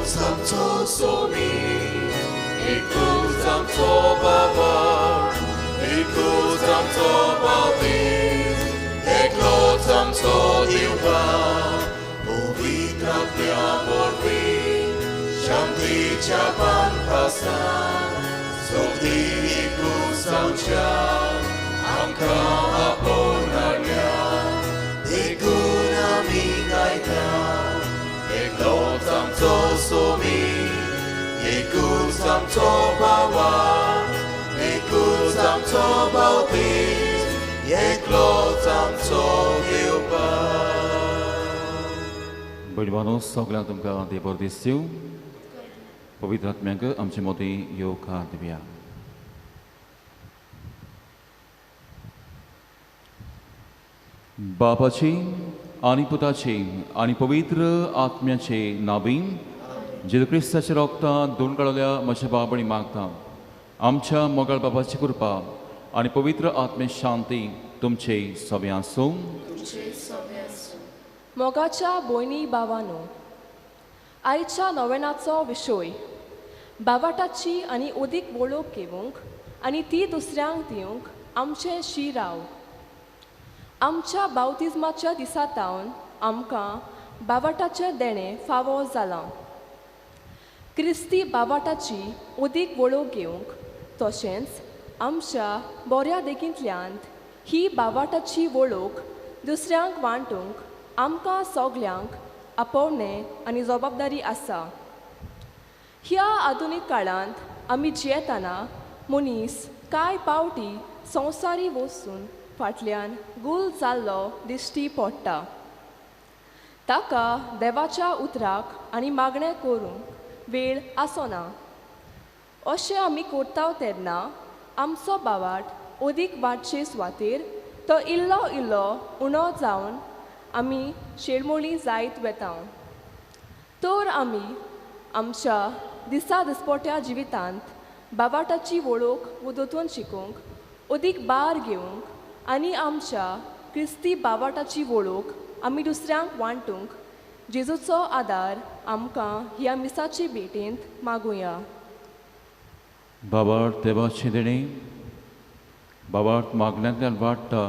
एकलोच आमचो सोमी, एकूच आमचो बाबा, एकूच आमचो बावतीस, एकलोच आमचो दिवपा, पवित्र आत्म्या वरवीं शांतीच्या पानपासान सोगली एकूच जावच्या आमकां आपोवन हाडल्या. देखून आमी गायता, एकलोच आमचो सोमी, एकूच आमचो बाबा, एकूच आमचो बावतीस, एकलोच आमचो देवपा. भयणीनो, सगळ्यांक तुमकां देव बरें दिसू. पवित्र आत्म्याक आमचे मदीं येवकार दिवया. बापाची आनी पुताची आनी पवित्र आत्म्याचे नावी जेजू क्रिस्ताच्या रोगतां दोन काडल्या म्हज्या बाबणी मागता, आमच्या मोगाळ बाबाची कृपा आनी पवित्र आत्मे शांती तुमचे सगळें आसूं. मोगाच्या भयणी भावानो, आयच्या नवेनाचो विशय बावाटाची आनी अदीक वळख घेवंक आनी ती दुसऱ्यांक दिवंक आमचें शिराव. आमच्या बावतिज्माच्या दिसा तावन आमकां बावाटाचें देणें फावो जालां. क्रिस्ती बावाटाची अदीक वळख घेवंक तशेंच आमच्या बऱ्या देखींतल्यान ही बावाटाची वळख दुसऱ्यांक वांटूंक आमकां सगल्यांक आपोवणें आनी जबाबदारी आसा. ह्या आधुनीक काळांत आमी जियेतना मनीस कांय पावटी संवसारी वचून फाटल्यान गुल जाल्लो दिश्टी पडटा. ताका देवाच्या उतराक आनी मागणें करूंक वेळ आसना. अशें आमी करता तेन्ना आमचो बावाट अदीक वाडचे सुवातेर तो इल्लो इल्लो उणो जावन आमी शेळमोळी जायत वेता. तर आमी आमच्या दिसा दिसपट्या जिवितांत बावाटाची वळख वदोतून शिकूंक अदीक बार घेवंक आनी आमच्या क्रिस्ती बावाटाची वळख आमी दुसऱ्यांक वांटूंक जेजूचो आदार आमकां ह्या मिसाचे भेटेंत मागुया. बाबार्थ देवाचें देणें बाबार्थ मागण्यांतल्यान वाडटा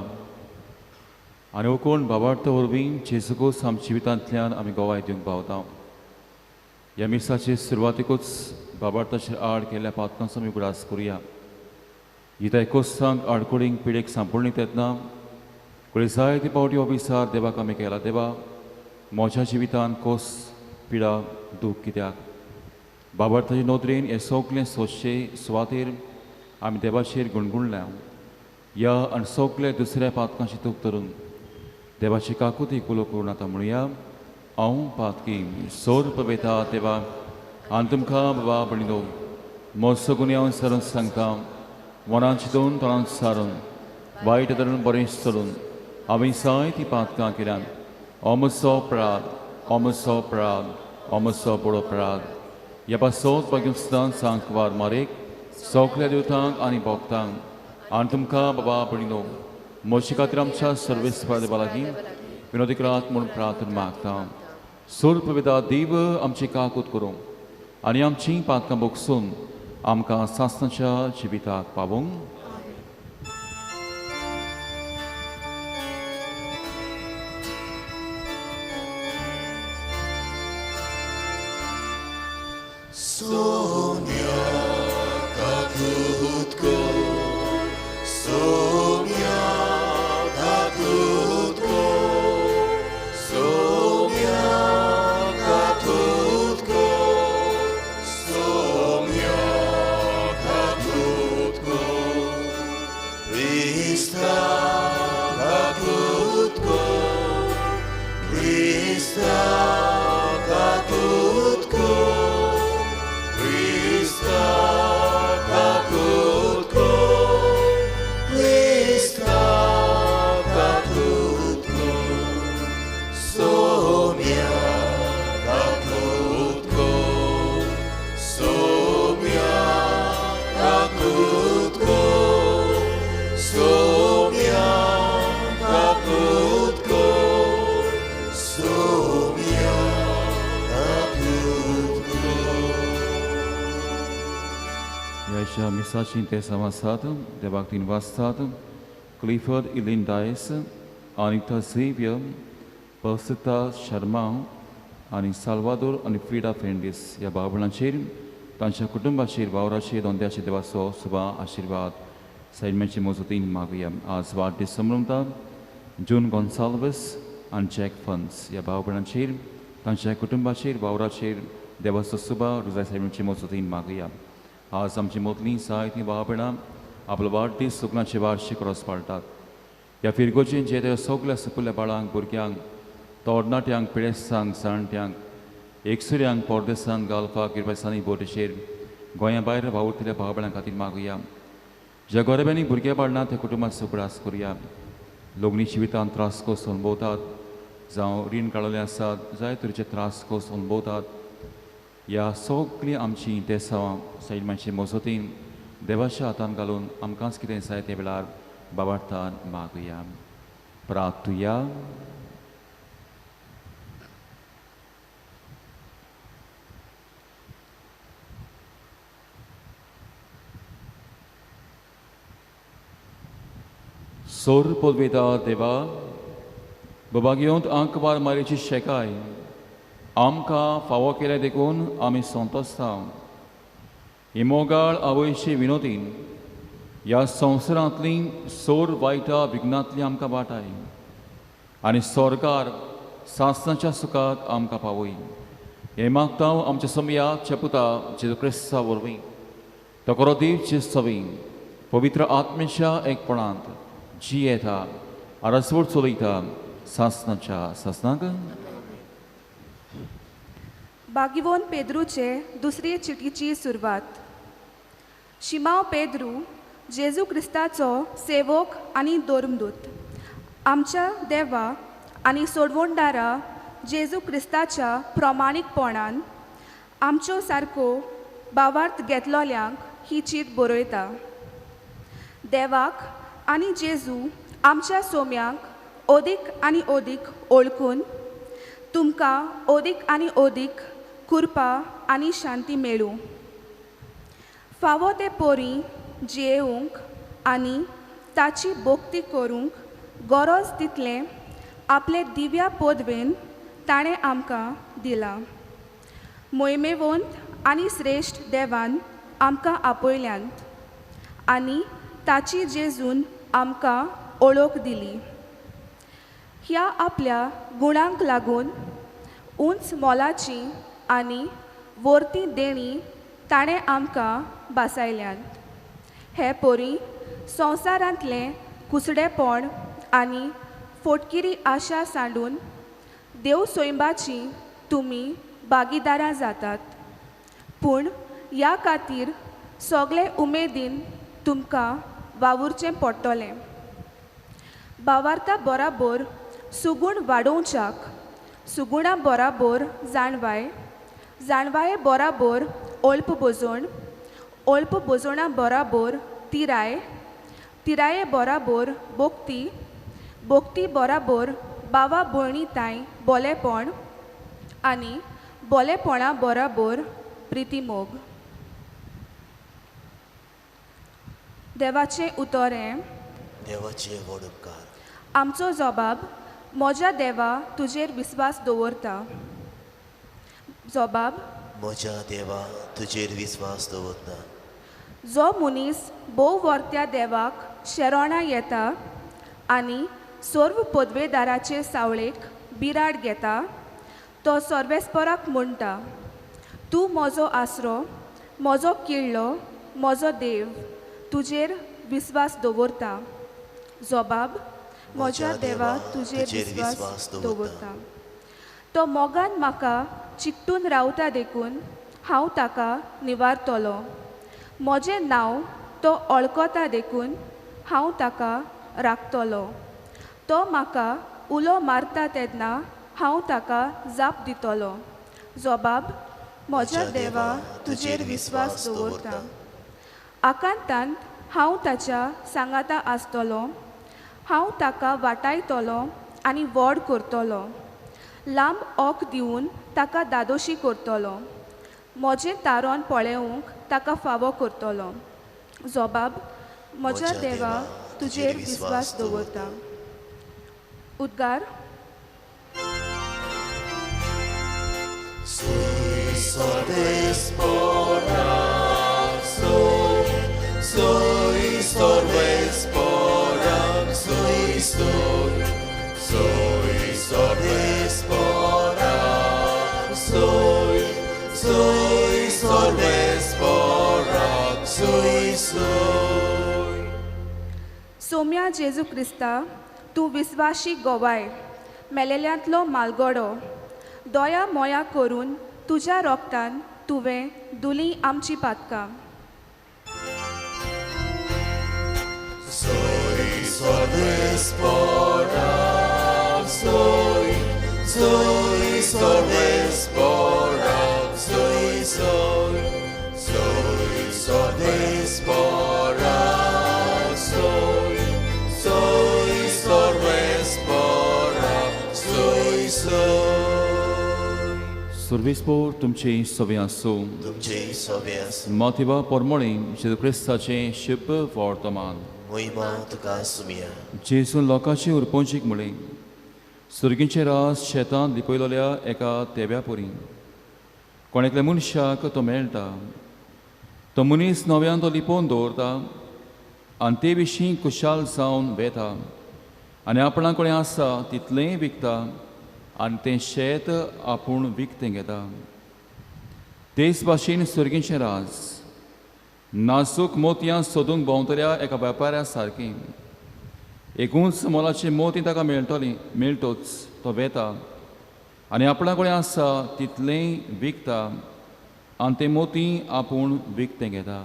आनी हो कोण बाबार्थ वरवीं जेजूकूच आमच्या जिवितांतल्यान आमी गवाय दिवंक पावता. ह्या मिसाचे सुरवातेकूच बाबार्थाचेर आड केल्ल्या पातकांचो आमी उगडास करुया. गीता कोस्तांक आडकोडींक पिडेक सांपडली तेन्ना कळी जायते पावटी हो विचार देवाक आमी केला, देवा म्हज्या जिवितान कोस पिडा दूख कित्याक? बाबार्थाचे नदरेन हें सगलें सोंसचे सुवातेर आमी देवाचेर गुणगुणल्या. ह्या आनी सगळे दुसऱ्या पातकांची दूख धरून देवाची काकुती कुलो करून आतां म्हणुया, हांव पातकी सोर पवेता देवा आनी तुमकां बाबा भणिनो म्हजो गुन्यांव सारून सांगता, मनाची दोन तोंडान सारून वायट धरून बरें चलून हांवें जायतीं पातकां केल्यान. अमसो अपराध, अमसो अपराध, अमसो बडो अपराध. ह्या पासत भाग्यस्तान सांकवार मारेक सगल्या देवतांक आनी भक्तांक आनी तुमकां बाबा भणिनो म्हजे खातीर आमच्या सर्वेस्पर देवा लागीं विनोदी करात म्हूण प्रार्थना मागता. सोरपवेदा देव आमची काकूत करूं आनी आमची पातकां भोगसून आमकां सासणाच्या जिविताक पावोवंक. Sonia kakutko, Sonia kakutko, Sonia kakutko, Sonia kakutko, Krista kakutko, Krista kakutko, Krista kakutko, Krista kakutko, Sonia kakutko, Sonia kakutko, Sonia kakutko, Sonia आयच्या मिसाची ते समासात देवाक 3 वाजतात क्लिफर्ड इलिन डायस, अनिता झेवियर, पसिता शर्मा आनी साल्वादोर आनी फ्रिडा फेंडीस ह्या भावणांचेर तांच्या कुटुंबाचेर वावराचेर धंद्याचेर देवाचो सुबा आशिर्वाद सैन्याचे मजतीन मागुया. आज वाडदीस संभ्रमता जून गोन्साल्वीस आनी जॅक फन्स ह्या भावणांचेर तांच्या कुटुंबाचेर वावराचेर देवाचो सुबा रुजाय साहेबांची मजतीन मागुया. आज आमची मोतली जायतीं भावणां आपलो वाडदीस सुकनाचे वार्षिक रोस पाळटात. ह्या फिरगोजेन जे ते सगल्या सुपुल्ल्या बाळांक, भुरग्यांक, तरणाट्यांक, पिडेस्तांक, जाणट्यांक, एकसुऱ्यांक, परदेसांक, गाल्फाक, गिरवेसांनी बोटीचेर गोंया भायर वावुरतल्या भावणां खातीर मागुया. ज्या गोरब्यांनी भुरग्यां बाळना त्या कुटुंबांत सुपडास करुया. लग्नी जिवितांत त्रास कोस अणभवतात जावं रीण काडलेले आसात, जाय तरेचे त्रास कोस अणभवतात, ह्या सगळीं आमची देसां सैमाचे मजतीन देवाच्या हातान घालून आमकांच कितें जाय ते वेळार बाबार्थान मागुया. प्रार्थुया. सोर पदवेता देवा बबागेवंत आंकवार मारीची शेकाय आमकां फावो केल्या देखून आमी संतोसता. ही मोगाळ आवयची विनोदीन ह्या संवसारांतली सोर वायटा विघ्नांतली आमकां वाटाय आनी सरकार सासणाच्या सुखाक आमकां पावय. हें मागता आमच्या समया चेपुता जेजू क्रिस्ता वरवीं तो करो देव जेजू पवित्र आत्मेच्या एकपणांत जी येता आरसवड चलयता सासणाच्या सासणाक. बागिवोन पेद्रूचे दुसरे चिटीची सुरवात. शिमाव पेद्रू, जेजू क्रिस्ताचो सेवक आनी धर्मदूत, आमच्या देवा आनी सोडवणदारा जेजू क्रिस्ताच्या प्रमाणीकपणान आमच्यो सारको बावार्थ घेतलोल्यांक ही चीट बरयता. देवाक आनी जेजू आमच्या सोम्यांक अदीक आनी अदीक ओळखून तुमकां अदीक आनी अदीक कृपा आनी शांती मेळूं. फावो ते परी जियेवंक आनी ताची भक्ती करूंक गरज तितलें आपले दिव्या पदवेन ताणें आमकां दिलां. मोहिमेवंत आनी श्रेश्ठ देवान आमकां आपयल्यांत आनी ताची जेजून आमकां ओळख दिली. ह्या आपल्या गुणांक लागून उंच मोलाची आनी वर्ती देणी ताणें आमकां भासायल्यांत. हे परी संवसारांतलें कुसडेपण आनी फोटकिरी आशा सांडून देव सैंबाची तुमी भागीदारां जातात. पूण ह्या खातीर सगळे उमेदीन तुमकां वावुरचें पडटलें. बावार्ता बराबर सुगूण वाडोवच्याक, सुगुणा बराबर जाणवाय, जाणवाये बराबर अल्प बोजण, अल्प बोजणा बराबर तिराय, तिराये बराबर भक्ती, भक्ती बराबर बावा भयणी तांय बोलेपण आनी बोलेपणा बराबर प्रितीमोग. देवाचें उतर हें. देवाचे व्हड उपकार. आमचो जबाब, म्हज्या देवा तुजेर विस्वास दवरता. जबाब, म्हज्या देवा तुजेर विस्वास दवरता. जो मनीस भोव वर्त्या देवाक शेरोणा येता आनी सर्व पदवेदाराचे सावळेक बिराड घेता तो सर्वेस्पराक म्हणटा, तूं म्हजो आसरो, म्हजो किल्लो, म्हजो देव, तुजेर विस्वास दवरता. जबाब, म्हज्या देवा तुजेर विस्वास दवरता. तो मोगान म्हाका चिकटून रावता देखून हांव ताका निवारतलो. म्हजें नांव तो वळखता देखून हांव ताका राखतलो. तो म्हाका उलो मारता तेन्ना हांव ताका जाप दितलो. जबाब, म्हज्या देवा तुजेर विस्वास दवरता. आकांतांत हांव ताच्या सांगाता आसतलो. हांव ताका वाटायतलो आनी व्हड करतलो. लांब ओक दिवन ताका दादोशी करतलो. म्हजें तारोन पळोवंक ताका फावो करतलो. जोबाब, म्हज्या देवा तुजेर विस्वास दवरता. उद्गार. सोम्या जेजू क्रिस्ता, तूं विस्वाशी गोवाय, मेलेल्यांतलो मालगडो, दया मोया करून तुज्या रोगतान तुवें दुली आमची पातकां. सुर्वेसपोर तुमचे सवे आसूं. तुमचे सवे आसूं. मातिवा पोरमोळे जेजू क्रिस्ताचें शुभ वर्तमान. मोहिमा तुका सुमिया. जेजून लोकांचे उरपोंचीक म्हळें, सुर्गींचे रास शेतांत लिपयलेल्या एका तेव्या पुरी कोण एकल्या मनशाक तो मेळटा. तो मनीस नव्यान तो लिपोवन दवरता आनी ते विशीं खुशाल जावन वेता आनी आपणा कडेन आसा तितलेंय विकता आनी तें शेत आपूण विकतें घेता. तेच भाशेन सुर्गींचें राज नाजूक मोतयां सोदूंक भोंवतल्या एका वेपाऱ्या सारकें. एकूच मोलाचीं मोती ताका मेळटली मेळटोच तो वेता आनी आपणा कडेन आसा तितलेंय विकता आनी तें मोती आपूण विकतें घेता.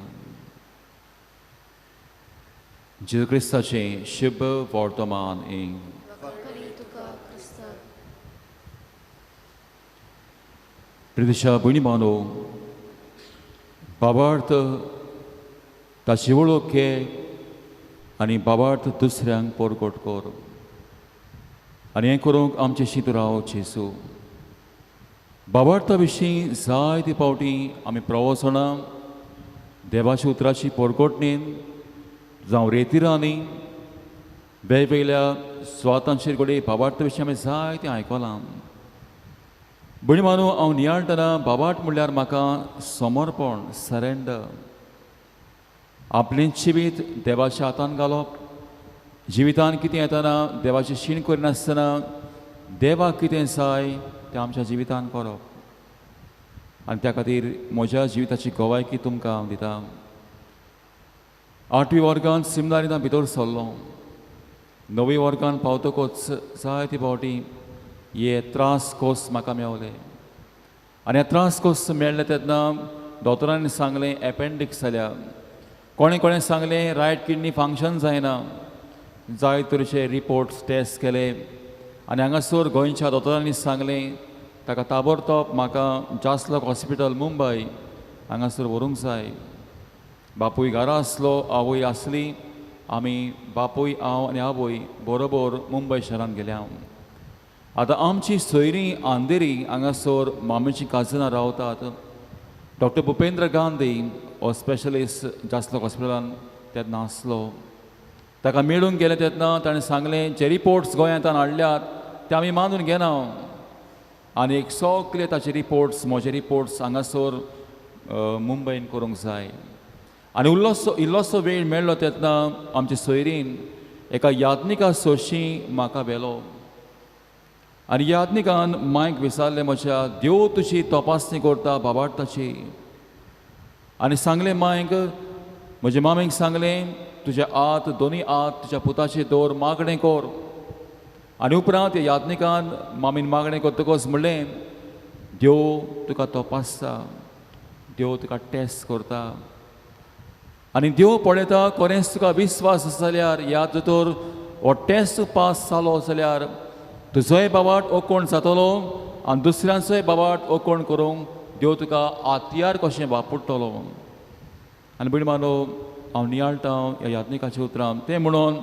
जेजू क्रिस्ताचें शुभ वर्तमान. प्रितिशा भयणी बांदो, बाबार्थ ताची वळख घे आनी बाबार्थ दुसऱ्यांक परगट कर आनी हें करूंक आमचें शीत राव जेजू. बाबार्था विशीं जायते फावटी आमी प्रवचनां, देवाच्या उतराची परगटणेन जावं रेतिरांनी वेगवेगळ्या सुवातांचेर घडये बाबार्था विशीं आमी जायतें आयकलां. भयणी मानू, हांव नियाळटना बाबाट म्हणल्यार म्हाका समर्पण, सरेंडर, आपलें जिवीत देवाच्या हातान घालप, जिवितान कितें येतना देवाचें शीण करिनासतना देवाक कितें जाय तें आमच्या जिवितान करप. आनी त्या खातीर म्हज्या जिविताची गवायकी तुमकां हांव दिता. आठवी वर्गान सिमनारींत हांव भितर सरलो. णवी वर्गान पावतकच जायते फावटी हे त्रास कोस म्हाका मेवले आनी हे त्रास कोस मेळ्ळे तेन्ना दोतोरांनी सांगलें एपेंडिक्स जाल्या, कोणें कोणें सांगलें रायट किडनी फंक्शन जायना. जाय तरेचे रिपोर्ट्स टेस्ट केले आनी हांगासर गोंयच्या दोतोरांनी सांगलें ताका ताबडतोब म्हाका जासलॉक हॉस्पिटल मुंबय हांगासर व्हरूंक जाय. बापूय घरा आसलो, आवय आसली. आमी बापूय, हांव आनी आवय बरोबर मुंबय शहरांत गेल्या. आतां आमची सोयरीं अंधेरी हांगासर मामेची काजनां रावतात. डॉक्टर भुपेंद्र गांधी हो स्पेशलिस्ट जासलॉक हॉस्पिटलान तेन्ना आसलो. ताका मेळूंक गेलें तेन्ना ताणें सांगलें जे रिपोर्ट्स गोंयांत हाडल्यात ते आमी मानून घेना आनी एक सगळे ताचे रिपोर्ट्स, म्हजे रिपोर्ट्स हांगासर मुंबयन करूंक जाय. आनी उल्लोसो इल्लोसो वेळ मेळ्ळो तेन्ना आमचे सोयरीन एका याज्ञिका सोशी म्हाका व्हेलो आनी याज्ञिकान मायक विचारलें म्हज्या, देव तुजी तपासणी करता बाबार्थाची. आनी सांगलें मायक, म्हजे मामीक सांगलें तुज्या हात, दोनी हात तुज्या पुताचे दवर, मागणें कर. आनी उपरांत याज्ञिकान मामीन मागणें करतकच म्हणलें देव तुका तपासता, देव तुका टेस्ट करता आनी देव पळयता खरेंच तुका विस्वास आसा जाल्यार, ह्या दोतोर हो टेस्ट पास जालो जाल्यार तुजोय बाबाट ओकोण जातलो आनी दुसऱ्यांचोय बाबाट ओकोण करूंक देव तुका आतयार कशें वापरतलो. आनी भयण मानो, हांव नियाळटा ह्या याज्ञिकाच्या उतरां. तें म्हणून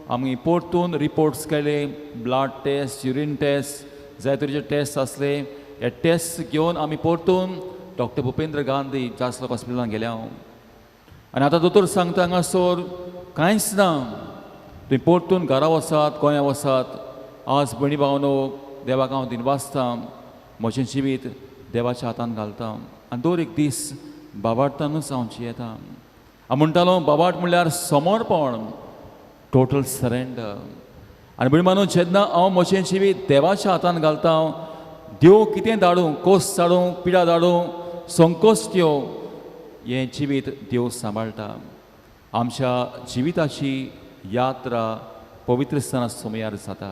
आमी परतून रिपोर्ट्स केले, ब्लड टेस्ट, युरीन टेस्ट, जाय तरेचे टेस्ट आसले. हे टेस्ट घेवन आमी परतून डॉक्टर भुपेंद्र गांधी जासलॉक हॉस्पिटलांत गेल्या. आनी आतां दोतोर सांगता हांगासर कांयच ना, तुमी परतून घरा वचात, गोंया वचात. आज भयणी भावनो देवाक हांव दिनवासता, म्हजें जिवीत देवाच्या हातान घालता आनी दर एक दीस बाबार्थानूच हांव जियेता. हांव म्हणटालो बाबार्थ म्हणल्यार समर्पण, टोटल सरेंडर. आनी भयणी भावनो जेन्ना हांव म्हजें जिवीत देवाच्या हातान घालता, देव कितें धाडूं, कोस धाडूं, पिडा धाडूं, संकोश्ट येवं, हें जिवीत देव सांबाळटा. आमच्या जिविताची यात्रा पवित्र स्थाना समयार जाता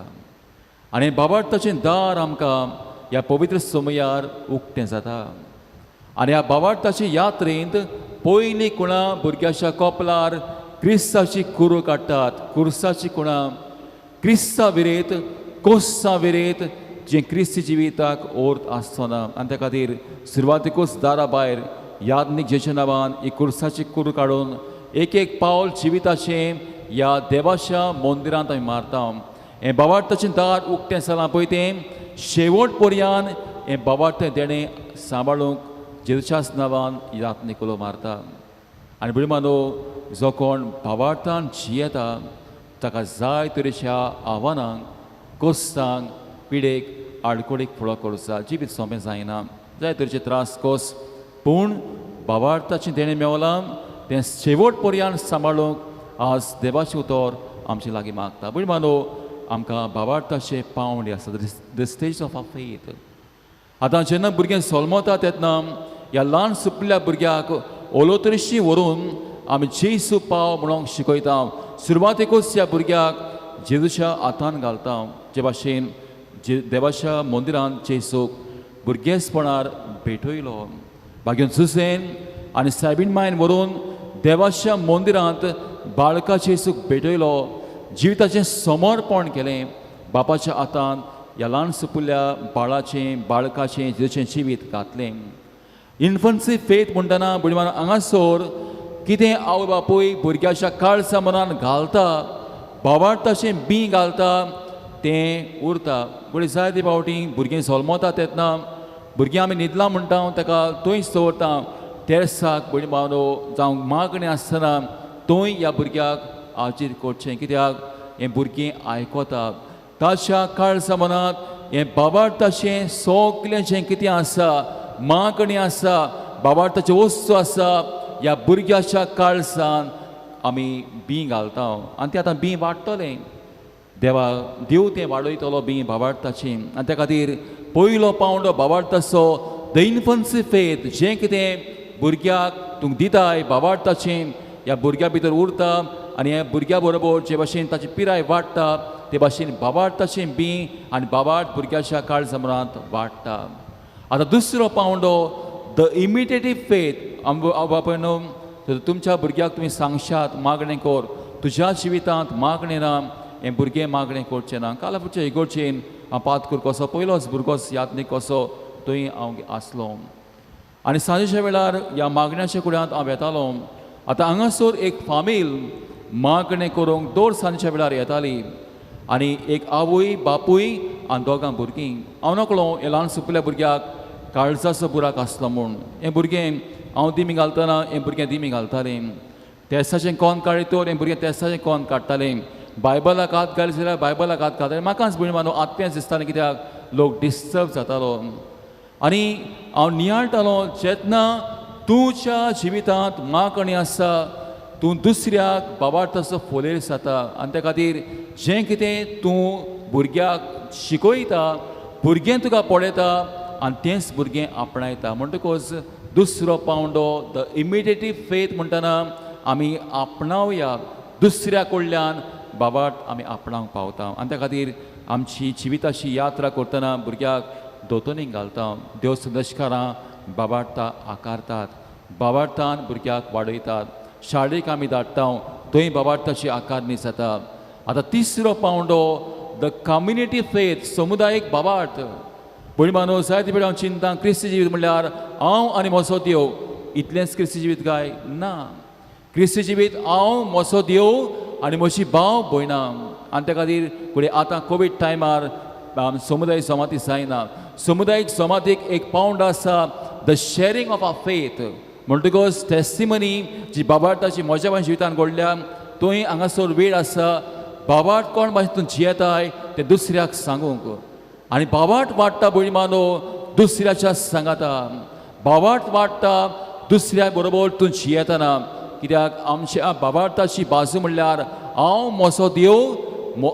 आनी बाबार्थाचें दार आमकां ह्या पवित्र समयार उक्तें जाता. आनी ह्या बाबार्थाचे यात्रेंत पयलीं कुणां भुरग्याच्या कपलार क्रिस्ताची कुरू काडटात, कुर्साची कुणां, क्रिस्ता विरेत, कोस्सा विरेत, जें क्रिस्ती जिविताक अर्थ आसचो ना. आनी त्या खातीर सुरवातेकूच दारा भायर याज्ञीक जेच्या नांवान ही कुर्साची कुरू काडून एक एक पावल जिविताचें ह्या देवाच्या मंदिरांत आमी मारता. हें बाबार्थाचें दार उक्तें जालां पळय तें शेवट पर्यान हें बाबार्थ देणें सांबाळूंक जेजूच्याच नांवान याज्ञीक उलो मारता. आनी भयणो जो कोण भावार्थान जियेता ताका जाय तरेच्या आव्हानांक, कोस्तांक, पिडेक, आडकोडीक फुडो करूचा. जिवीत सोंपें जायना, जाय तरेचे त्रास कोस, पूण भावार्थाचें देणें मेवलां तें शेवट पर्यान सांबाळूंक आज देवाचें उतर आमचे लागीं मागता. भयण भावनो आमकां भावार्थाचे पावंडे आसा, the stage of our faith. आतां जेन्ना भुरगें सोलमता तेन्ना ह्या ल्हान सुपिल्ल्या भुरग्याक ओलोतरशी व्हरून आमी जेजू पाव म्हणूंक शिकयता. सुरवातेकूच ह्या भुरग्याक जेजूच्या हातान घालता, जे भाशेन जे देवाच्या मंदिरांत जेजूक भुरगेसपणार भेटयलो. भाग्योन सुसेन आनी सायबीन मायन व्हरून देवाच्या मंदिरांत बाळका जेजूक भेटयलो, जिविताचें समर्पण केलें. बापाच्या हातान ह्या ल्हान सुपुल्ल्या बाळाचें, बाळकाचें जेजूचें जिवीत घातलें. इन्फन्सी फेथ म्हणटना भुरग्यां हांगासर कितें आवय बापूय भुरग्याच्या काळजा मनान घालता, भावार्थाचें बीं घालता तें उरता. पूण जायते फावटी भुरगीं जल्मता तेन्ना भुरगीं आमी न्हिदलां म्हणटा ताका थंयच दवरता, तेर्साक भयणी भावनो जावं मागणें आसतना थंय ह्या भुरग्याक हाजीर करचें, कित्याक हें भुरगीं आयकता. ताच्या काळजा मनांत हें भावार्थाचें सगलें जें कितें आसा, मागणें आसा, भावार्थाच्यो वस्तू आसा, ह्या भुरग्याच्या काळजान आमी बीं घालता आनी तें आतां बीं वाडटलें. देवा देव तें वाडयतलो बीं भावार्थाचें. आनी त्या खातीर पयलो पावंडो भावार्थाचो the infancy faith, जें कितें भुरग्याक तूं दिताय भावार्थाचें ह्या भुरग्या भितर उरता आनी ह्या भुरग्या बरोबर जे भाशेन ताची पिराय वाडटा ते भाशेन भावार्थाचें बीं आनी भावार्थ भुरग्याच्या काळजा मनांत वाडटा. आतां दुसरो पावंडो the imitative faith. बापाय न्हू तुमच्या भुरग्याक तुमी सांगशात मागणें कर, तुज्या जिवितांत मागणें ना, हें भुरगें मागणें करचें ना. कालापूरचे इगोर्चेन हांव पातकूर कसो पयलोच भुरगोच यात्नीक कसो थंय हांव आसलो आनी सांजेच्या वेळार ह्या मागण्याच्या कुड्यांत हांव येतालो. आतां हांगासर एक फामील मागणें करूंक दर सांजच्या वेळार येताली आनी एक आवय बापूय आनी दोगां भुरगीं. हांव नकळो ह्या ल्हान सुपुल्ल्या भुरग्याक काळजाचो बुराक आसलो म्हूण. हें भुरगें हांव दिमी घालतना हें भुरगें दिमी घालतालें, तेसाचें कोन काडीत तर हें भुरगें तेसाचें कोन काडटालें, बायबलाक हात घाली जाल्यार बायबलाक हात घालतालें. म्हाकाच भयण मानू आत्म्याच दिसतालें कित्याक लोक डिस्टर्ब जातालो. आनी हांव नियाळटालो जेन्ना तुज्या जिवितांत मागणी आसा तूं दुसऱ्याक बाबार्थाचो फोलेर जाता. आनी त्या खातीर जें कितें तूं भुरग्याक शिकयता भुरगें तुका पळयता आनी तेंच भुरगें आपणायता. म्हणटकच दुसरो पावंडो the imitative faith म्हणटना आमी आपणावया, दुसऱ्या कडल्यान बाबार्थ आमी आपणावंक पावता. आनी त्या खातीर आमची जिविताची यात्रा करतना भुरग्याक दोतोनीक घालता, देव संदेशकारां बाबार्था आकारतात, बाबार्थान भुरग्याक वाडयतात, शाळेक आमी धाडटा थंय बाबार्थाची आकारणी जाता. आतां तिसरो पावंडो the community faith, समुदायीक बाबार्थ. भयण भावनो जायते वेळ हांव चिंता क्रिस्ती जिवीत म्हणल्यार हांव आनी म्हजो देव इतलेंच क्रिस्ती जिवीत काय ना. क्रिस्ती जिवीत हांव म्हजो देव आनी म्हजी भाव भयणां. आनी त्या खातीर फुडें आतां कोवीड टायमार समुदाय समाती जायना. समुदायीक समातीक एक पावंडो आसा the sharing of our faith. म्हणटकच टेस्टिमनी जी बाबार्थाची म्हज्या भाशेन जिवितान घडल्या, थंय हांगासर वेळ आसा बाबार्थ कोण भाशेन तूं जियेताय तें दुसऱ्याक सांगूंक. आनी बाबार्थ वाडटा भयणी मानो दुसऱ्याच्या सांगाता, बाबार्थ वाडटा दुसऱ्या बरोबर तूं जियेतना. कित्याक आमच्या बाबार्थाची बाजू म्हणल्यार हांव म्हजो देव,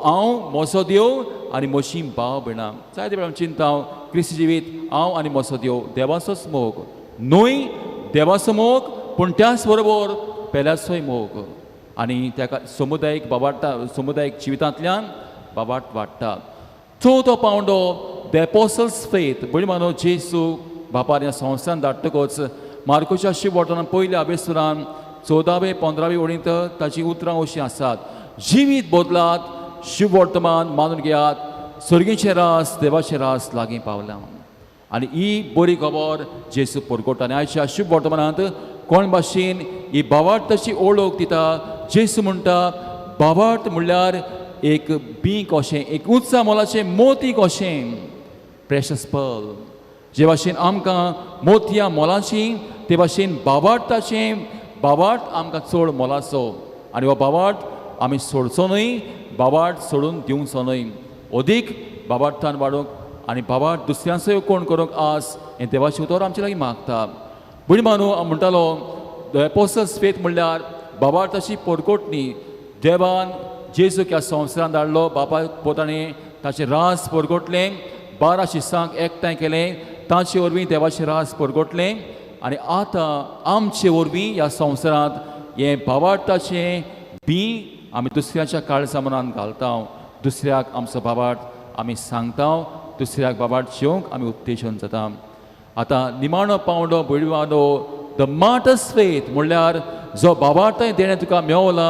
हांव म्हजो देव आनी म्हजी भाव भयणां. जायते वेळार चिंता हांव क्रिस्ती जिवीत हांव आनी म्हजो देव, देवाचोच मोग न्हय, देवाचो मोग पूण त्याच बरोबर पेल्याचोय मोग. आनी त्या समुदायीक बाबार्था, समुदायीक जिवितांतल्यान बाबार्थ वाडटा. चवथो पावंडो the apostles faith. भयणी मानो जेजू बापार ह्या संवसारान धाडटकच मार्कोच्या शिववर्तनान पयल्या अभ्यासुरान 14वे 15वे ओळींत ताचीं उतरां अशीं आसात, जिवीत बदलात, शिववर्तमान मानून घेयात, सर्गीचें रास देवाचें रास लागीं पावलां. आनी ही बरी खबर जेजू परगटा. आनी आयच्या शुभवर्तमानांत कोण भाशेन ही भावार्थाची ओळख दिता. जेजू म्हणटा भावार्थ म्हणल्यार एक बी कशें, एक उंचा मोलाचें मोती कशें, प्रेशस पर्ल. जे भाशेन आमकां मोतयां मोलाचीं ते भाशेन भावार्थाचें भावार्थ आमकां चड मोलाचो. आनी हो भावार्थ आमी सोडचो न्हय, भावार्थ सोडून दिवचो न्हय. अदीक भावार्थान वाडूंक आनी भावार्थ दुसऱ्यांचोय कोण करूंक आज हें देवाचें उतर आमचे लागीं मागता. भयणी मानू हांव म्हणटालो the apostles faith म्हणल्यार भावार्थाची परकोटणी. देवान जेजूक ह्या संवसारान धाडलो, बापा पोतांनी ताचें रास परगटलें, 12 शिसांक एकठांय केलें, तांचे वरवीं देवाचें रास परगटलें. आनी आतां आमचे वरवीं ह्या संवसारांत हें भावार्थाचें बी आमी दुसऱ्याच्या काळजा मनान घालता, दुसऱ्याक आमचो भावार्थ आमी सांगता, दुसऱ्याक भावार्थ जेवंक आमी उत्तेजन जाता. आतां निमाणो पावंडो भयणी मानो the martyrs faith म्हणल्यार जो भावार्थाय देणें तुका मेवला,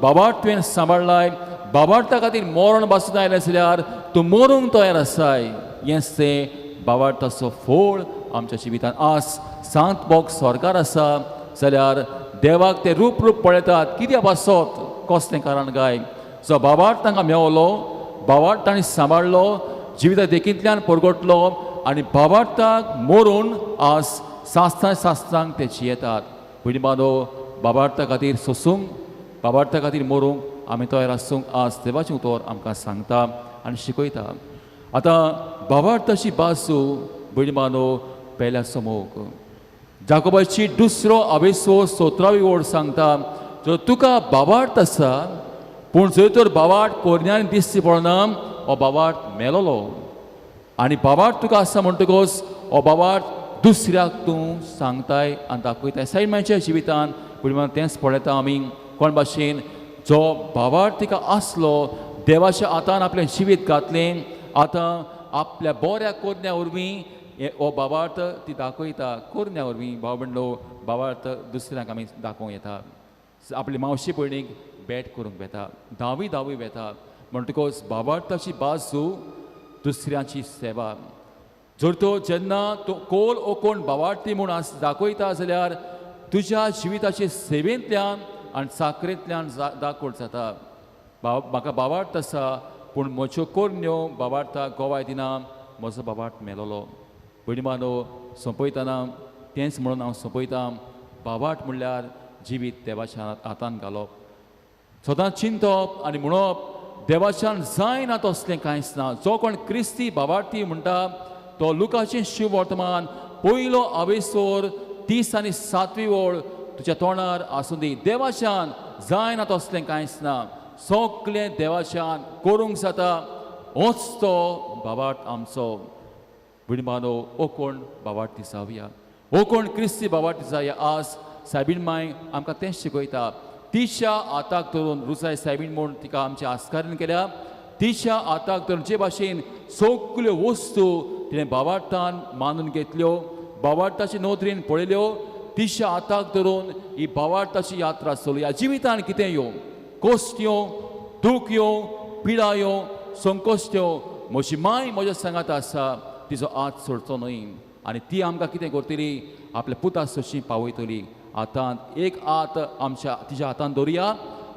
भावार्थ तुवें सांबाळ्ळाय, भावार्था खातीर मरण बासून आयलें जाल्यार तूं मरूंक तयार आसाय, हेंच तें भावार्थाचो फोळ आमच्या जिवितांत. आज सांत मोग सरकार आसा जाल्यार देवाक ते रूप रूप पळयतात, कित्या पासत कसलें कारण काय, जो भावार्थ तांकां मेवलो, भावार्थ तांणी सांबाळ्ळो, जिविता देखींतल्यान परगटलो आनी भावार्थाक मरून आज सास्त्रां सास्त्रांक ते जियेतात. भयणी बांदो भावार्था खातीर सोसूंक, भावार्था खातीर मरूंक आमी तयार आसूंक आज देवाचें उतर आमकां सांगता आनी शिकयता. आतां भावार्थाची बाजू भयणी बांदो पेल्याचो मोग. जाकोबाची दुसरो आवेसो 17वी ओळ सांगता, जर तुका भावार्थ आसा पूण जर तर भावार्थ कोरन्यान दिसची पडना, हो भावार्थ मेलोलो. आनी भावार्थ तुका आसा म्हणटकच हो भावार्थ दुसऱ्याक तूं सांगताय आनी दाखयताय. सायमाच्या जिवितान पूण तेंच पळयता आमी, कोण भाशेन जो भावार्थ तिका आसलो देवाच्या हातान आपलें जिवीत घातलें, आतां आपल्या बऱ्या कोरन्या वरवीं हो भावार्थ ती दाखयता. कोरन्या वरवीं भाव म्हणलो भावार्थ दुसऱ्यांक आमी दाखोवंक येता, आपली मावशी भयणीक भेट करूंक वेता, धावी धावी वेता. म्हणटकच भावार्थाची बाजू दुसऱ्यांची सेवा. जर तो जेन्ना तूं कोल ओ कोण भावार्थी म्हूण दाखयता जाल्यार तुज्या जिविताचे सेवेंतल्यान आनी साकरेंतल्यान दाखोवट जाता. म्हाका भावार्थ आसा पूण म्हज्यो कोरन्यो भावार्थाक गोवाय दिना, म्हजो भावार्थ मेलोलो. भयणी बांदो सोंपयतना तेंच म्हणून हांव सोंपयता, भावार्थ म्हणल्यार जिवीत देवाच्या हातान घालप, सदांच चिंतप आनी म्हणप देवाच्यान जायना तसलें कांयच ना. जो कोण क्रिस्ती भावार्थी म्हणटा तो लुकाचें शिववर्तमान पयलो आवेसोर 30 आनी 7वी ओळ तुज्या तोंडार आसूं दी. देवाच्यान जायना तसलें कांयच ना, सगळें देवाच्यान करूंक जाता, होच तो भावार्थ आमचो. भयणी बांदो ओ कोण भावार्थी जावया, ओ कोण क्रिस्ती भावार्थी जावया. आज सायबीण माय आमकां तेंच शिकयता. तिच्या हाताक धरून रुजाय सायबीण म्हूण तिका आमच्या आस्कारीन केल्या, तिच्या हाताक धरून जे भाशेन सगल्यो वस्तू तिणें भावार्थान मानून घेतल्यो, भावार्थाचे नदरेन पळयल्यो, तिच्या हाताक धरून ही भावार्थाची यात्रा चलया. जिवितान कितें येवं, कोश्ट येवं, दूख येवं, पिडा येवं, संकोश्ट येवं, म्हजी माय म्हज्या सांगात आसा, तिचो हात सोडचो न्हय. आनी ती आमकां कितें करतली, आपल्या पुता सोशी पावयतली. हातांत एक हात आमच्या तिच्या हातान धरुया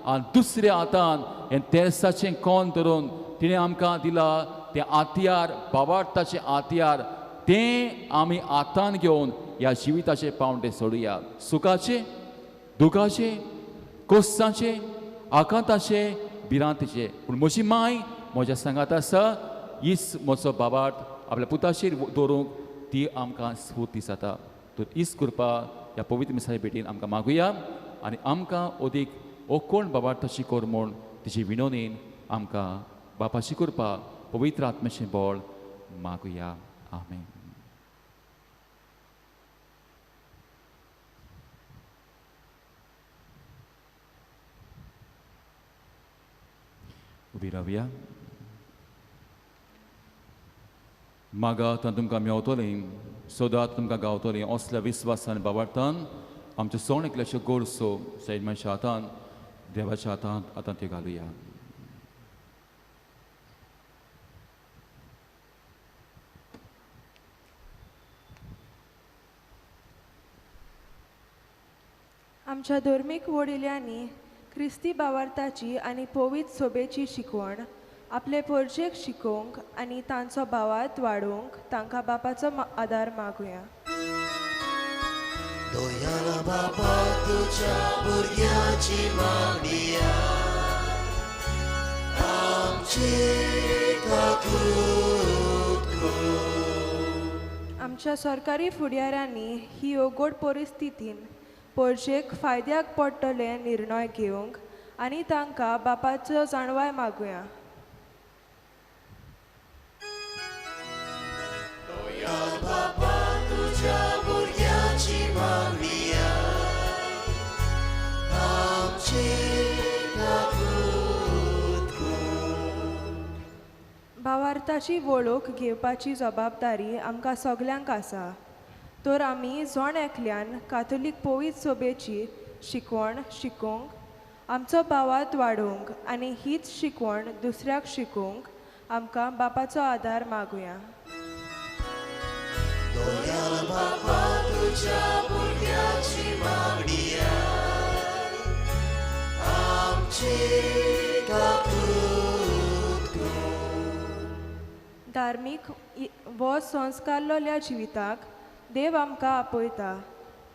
आनी दुसऱ्या हातान हें तेर्साचें कोन धरून तिणें आमकां दिला तें हातयार, भावार्थाचें हातयार, तें आमी हातान घेवन ह्या जिविताचे पावंडे सोडुया. सुखाचे, दुखाचे, कोस्ताचे, आकांताचे, भिरांतीचे, पूण म्हजी माय म्हज्या सांगात आसा. हीच म्हजो बाबाट आपल्या पुताचेर दवरूंक ती आमकां स्फूर्ती जाता. तर हीच कृपा ह्या पवित्र मिसाच्या भेटीन आमकां मागुया आनी आमकां अदीक ओकोण बाबार्थाची कर म्हूण तिची विनोदीन आमकां बापाची कृपा पवित्र आत्म्याचें बळ मागुया. आमेन. उबी रावया. मागात आनी तुमकां मेवतलें, सोदात तुमकां गावतलें. असल्या विस्वासान बाबार्थान आमच्या सोण एकल्याच्यो गोरसो सैमाच्या हातान देवाच्या हातांत आतां त्यो घालुया. आमच्या धर्मीक वडिल्यांनी क्रिस्ती भावार्थाची आनी पवित्र सोबेची शिकवण आपले परजेक शिकोवंक आनी तांचो भावार्थ वाडोवंक तांकां बापाचो आदार मागुया. दयाळा बापा तुज्या भुरग्याची मागणिया आमची काकूत कर. आमच्या सरकारी फुडाऱ्यांनी ही अवघड परिस्थितीन परजेक फायद्याक पडटले निर्णय घेवंक आनी तांकां बापाचो जाणवाय मागुया. बापा तुज्या भुरग्याची मागणिया आमची काकूत कर. भावार्थाची वळख घेवपाची जबाबदारी आमकां सगल्यांक आसा. तर आमी जण एकल्यान कातोलीक पवित्र सोबेची शिकवण शिकोवंक, आमचो भावार्थ वाडोवंक आनी हीच शिकवण दुसऱ्याक शिकोवंक आमकां बापाचो आदार मागुया. दयाळा बापा तुज्या भुरग्याची मागणिया आमची काकूत कर. धार्मीक वो संस्कारलेल्या जिविताक देव आमकां आपयता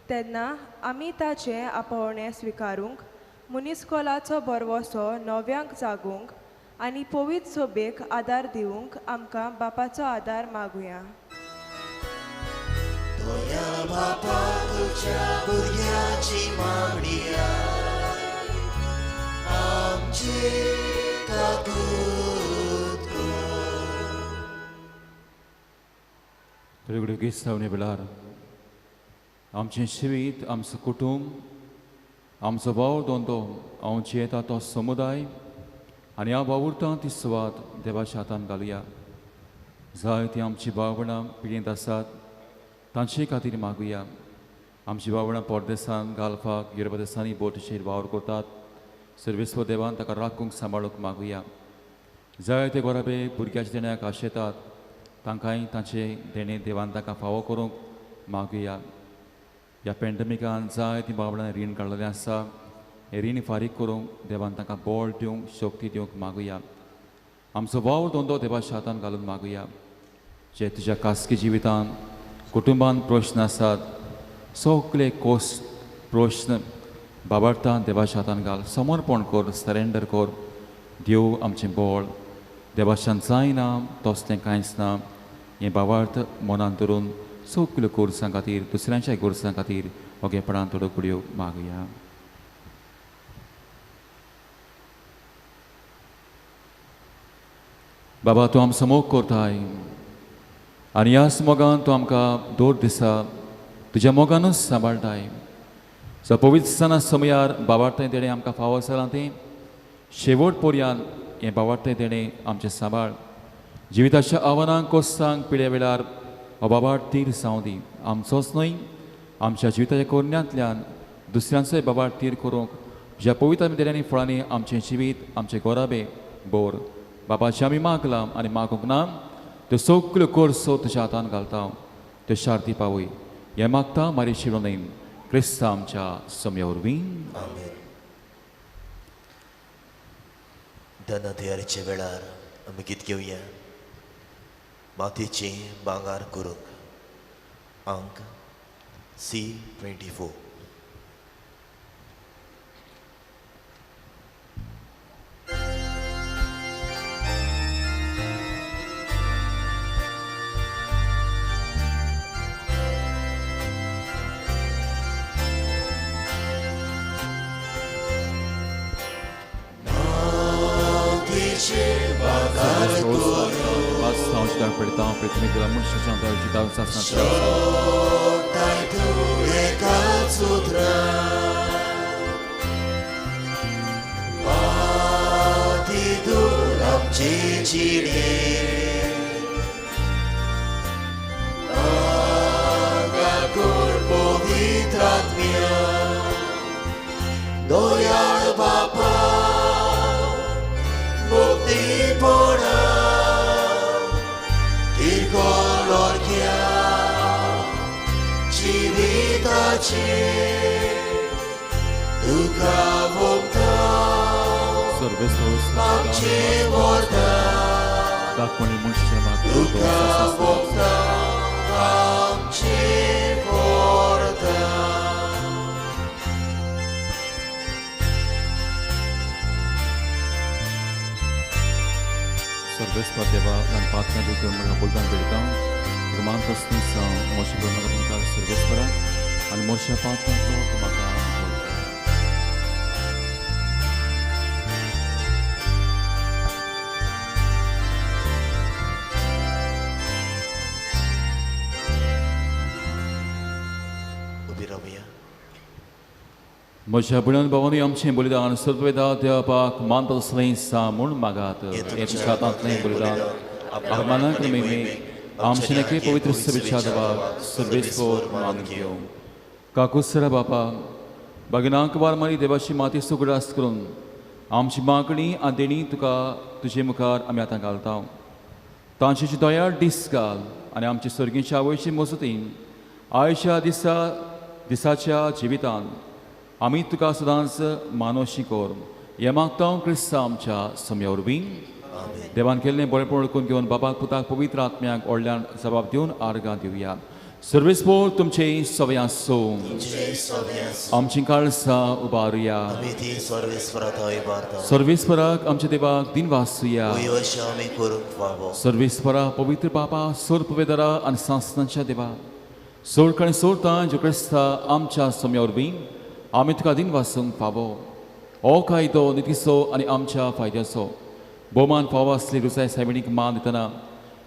तेन्ना आमी ताचें आपोवणें स्विकारूंक, मनीसकोलाचो भरवसो नव्यांक जागोवंक आनी पवित्र सोबेक आदार दिवंक आमकां बापाचो आदार मागुया. दयाळा बापा तुज्या भुरग्याची मागणिया आमची काकूत कर. थोडे क्रिस्तांवणे वेळार आमचें जिवीत, आमचो कुटूंब, आमचो वावर धंदो, हांव जियेता तो समुदाय आनी हांव वावुरता ती सुवात देवाच्या हातान घालुया. जाय ती आमची भावणां पिळयेंत आसात तांचे खातीर मागुया. आमची भावणां परदेसान, गाल्फाक, युरोपा देसांनी बोटीचेर वावर करतात. सर्वेस्व देवान ताका राखूंक सांबाळूंक मागुया. जाय ते गोराबे भुरग्याच्या देण्याक आशेतात तांकांय तांचें देणें देवान तांकां फावो करूंक मागुया. ह्या पॅन्डमिकान जाय ती बाबडां रीण काडलेलें आसा, हें रीण फारीक करूंक देवान तांकां बळ दिवंक, शक्ती दिवंक मागुया. आमचो वावर धंदो देवाच्या हातान घालून मागुया. जे तुज्या खासगी जिवितान, कुटुंबान प्रश्न आसात सगळे कोस प्रश्न बाबार्थान देवाच्या हातान घाल. समर्पण कर, सरेंडर कर. देव आमचें बळ, देवाच्यान जायना तसलें कांयच ना हें बाबार्थ मनान धरून सगळ्यो गरजां खातीर, दुसऱ्यांच्या गरजां खातीर ओगेपणान थोड्यो घडयो मागुया. बाबा तूं आमचो मोग करताय आनी ह्याच मोगान तूं आमकां दर दिसा तुज्या मोगानूच सांबाळटाय. सो पवित्र सणा समयार बाबार्थें देणें आमकां फावो जालां तें शेवट पर्यान हें बाबार्थें देणें आमचें सांबाळ. जिविताच्या आव्हानांक, कोस्तांक, पिड्या वेळार हो बाबार तीर जावं दी. आमचोच न्हय, आमच्या जिविताच्या कोरण्यांतल्यान दुसऱ्यांचोय बाबार तीर करूंक ज्या पवित्र देण्यांनी फळांनी आमचें जिवीत, आमचें गोराबे बोर बाबाचें आमी मागलां आनी मागूंक ना त्यो सगल्यो गरजो तुज्या हातान घालता, त्यो शार्ती पावय. हें मागता मारी शिरोनयन क्रिस्ता आमच्या सम्या वरवीं. आमेन. दाना तयारीच्या वेळार आमी गीत घेवया. मातयेचें भांगर करूंक अंक C24. म्हज्या भयण भावांनी आमचें बलिदान सर्वदा देवाक मानता तसलें सा म्हूण मागात. तुमच्या हातांतलें बलिदान अपमानाक मेमेक आमचें नके पवित्र सभेच्या देवाक सर्वेस्पर मान घेवं. काकुसरा बापा बागिनाक वार मारी देवाची माती सुगडास करून आमची मागणी आनी देणी तुका तुजे मुखार आमी आतां घालता. तांची दया दीस घाल आनी आमचे सर्गीच्या आवयचे मजतीन आयच्या दिसा दिसाच्या जिवितान आमी तुका सदांच मानवशी कर. हें मागता क्रिस्तांव आमच्या सम्या वरवीं. देवान केल्लें बरेपण वळखून घेवन बाबाक पुताक पवित्र आत्म्याक व्हडल्यान जबाब दिवन आर्गां दिवया. सर्वेस्पर तुमचें सवय आसूं. आमचीं काळसां उबारुया. सर्वेस्पराक आमच्या देवाक दिनवासुया. सर्वेस्परा पवित्र बापा सोर्प वेदरा आनी सांसणांच्या देवा सोड आनी सोडता जो क्रिस्ता आमच्या सम्या वरवीं आमी तुका दिनवासूंक फावो. हो कायदो नितीचो आनी आमच्या फायद्याचो भोवमान फावो आसली रुजाय सायबिणीक मान दितना